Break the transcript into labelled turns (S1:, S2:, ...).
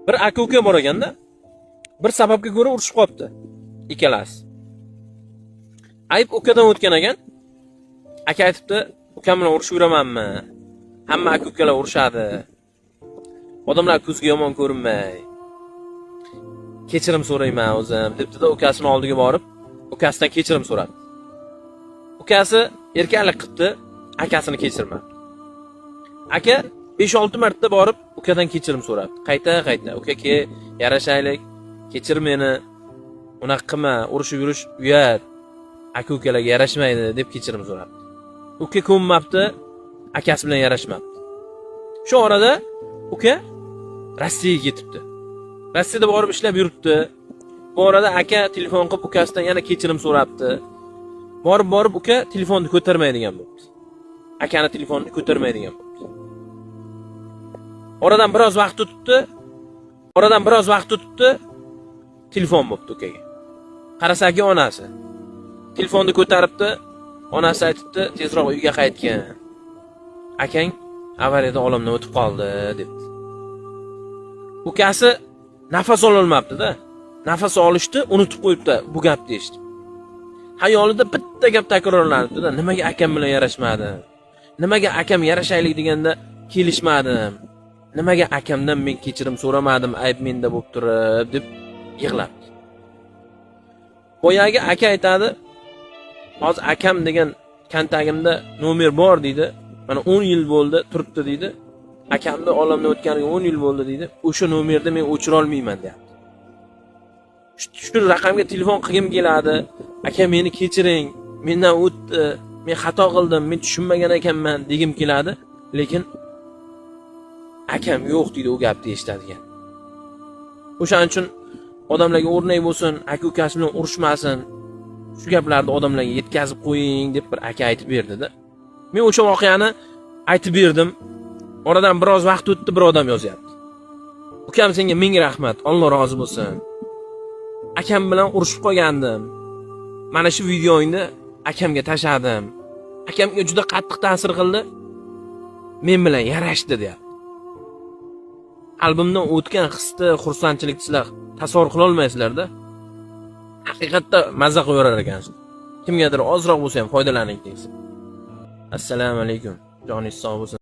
S1: Bir aka uka bor ekanda, bir sababga ko'ra urushib qolibdi ikkalasi. Ayb ukadan o'tgan ekan. Aka aytibdi, ukam bilan urushib yuramanmi? Hamma aka ukalar urushadi. Odamlar ko'ziga yomon ko'rinmay. Kechirim so'rayman o'zim, debdi-da ukasini oldiga borib, ukasidan kechirim so'radi. Ukasi erkaklik qilibdi, akasini kechirmadi. Aka 5-6 marta borib ukadan kechirim so'rabdi. Qayta-qayta, uka ke, yarashaylik, kechir meni, unaqa qilma, urushib yurish uyat, aka ukalarga yarashmaydi deb kechirim so'rabdi. Uka ko'nmabdi, akasi bilan yarashmabdi. Shu orada uka Rossiyaga ketibdi. Rossiyada borib ishlab yuribdi. Bu orada aka telefon qilib ukasidan yana kechirim so'rabdi. Borib-borib uka telefonni ko'tarmaydigan bo'libdi. Akani telefonini ko'tarmaydigan bo'libdi. Oradan biroz vaqt o'tibdi. Oradan biroz vaqt o'tibdi. Telefon bo'libdi ukaga. Qarasa aka onasi. Telefonni ko'taribdi. Onasi aytibdi, tezroq uyga qaytgin. Akang avariyada olamdan o'tib qoldi debdi. Ukasi nafas ololmabdi-da. Nafas olishni unutib qo'yibdi bu gapni eshitib. Xayolida bitta gap takrorlanibdi-da, nimaga akam bilan yarashmadim? Nimaga akam yarashaylik deganda kelishmadim? Nimaga akamdan men kechirim so'ramadim, ayb menda bo'lib turib deb yig'labdi. Boyagi aka aytadi, hozir akam degan kontagimda nomer bor deydi. Mana 10 yil bo'ldi, turibdi deydi. Akamni olamdan o'tganiga 10 yil bo'ldi deydi. O'sha nomerni men o'chira olmayman deyapti. Shu raqamga telefon qilgim keladi. Aka meni kechiring, mendan o'tdi, men xato qildim, men tushunmagan ekanman degim keladi, lekin akam yo'q deydi u gapni eshitadigan. O'shaning uchun odamlarga o'rnak bo'lsin, aka ukasi bilan urushmasin. Shu gaplarni odamlarga yetkazib qo'ying deb bir aka aytib berdi-da. Men o'sha voqeani aytib berdim. Oradan biroz vaqt o'tdi, bir odam yozyapti. Ukam senga ming rahmat, Alloh rozi bo'lsin. Akam bilan urushib qolgandim. Mana shu videoingni akamga tashladim. Akamga juda qattiq ta'sir qildi. Men bilan yarashdi deyapti. Qalbimdan o'tgan hisni, xursandchilikni sizlar tasavvur qila olmaysizlar-da. Haqiqatda mazza qilib yuborar ekansiz. Kimgadir ozroq bo'lsa ham foydalaning deysiz. Assalomu alaykum. Joningiz sog' bo'lsin.